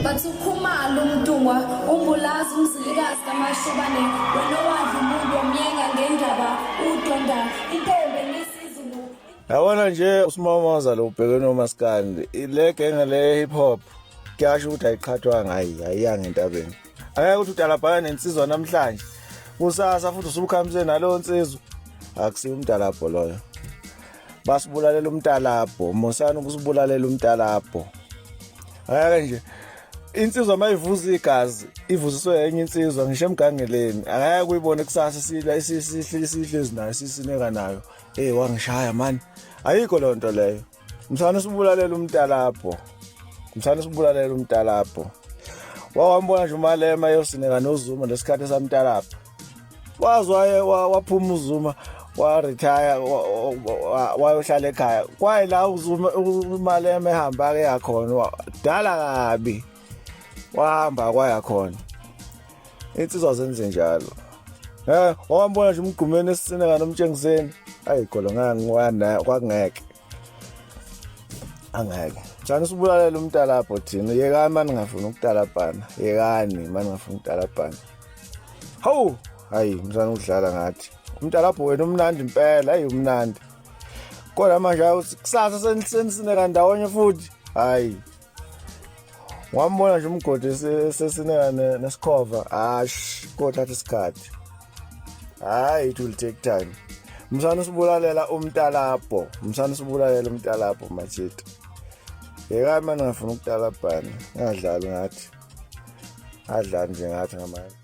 Bathi uKhumalo uMntungwa uMbulazi uMzilikazi kaMashobane wena owadla umuntu wamyenga ngendaba udonda intombi enisizulu. Yabona nje uSimamaza lo ubhekene noMaskandi le genge le hip hop kuyasho ukuthi ayiqhathwanga hayi ayiyanga entabeni. Angeke ukuthi udalabhana nensizwa namhlanje kusasa futhi usukhambise naleyo nsizwa akusiyo umdalabho loyo. Basibulalela umntalabho, musani ukusibulalela umntalabho. Angeke nje insizwa mayivuza igazi ivuziswe enye insizwa ngisho emgangeleni angeke uyibone kusasa sila isihlezi nayo sisineka nayo. Hey wangishaya man. Ayikho leyo nto leyo. Msana usibulalela umntalabho. Msana usibulalela umntalabho. Wawambona nje uMalema eyosineka noZuma lesikhathi samntalabho. Waze waye waphuma uZuma wa retire wayohlala ekhaya. Kwaye la uZuma uMalema ehamba ke yakhona dala kabi. Wahamba kwaya khona. Insizwa zenze njalo. Eh, wambona nje umgqumeni esisineka nomtshengiseni. Ayi golo ngangwana kwakungeke. Angeke. Njani sibulalela umntalapho thina. Yekani mani ngafuna ukutalabhana. Yekani mani ngafuna ukutalabhana. Hawu, hayi msana udlala ngathi. Umntalapho wena umnandi impela, hayi umnandi. Kodwa manje kusasa senisineka ndawonye futhi. Hayi. Wambona nje umgodi sesineka nesikhova. Ash, kothatha isikhathi. Hayi it will take time. Msana usibulalela umntalapho. Msana usibulalela umntalapho machita. Yekani manje ngifuna ukutalabhana. Ngadlali ngathi. Adlali nje ngathi ngamanje.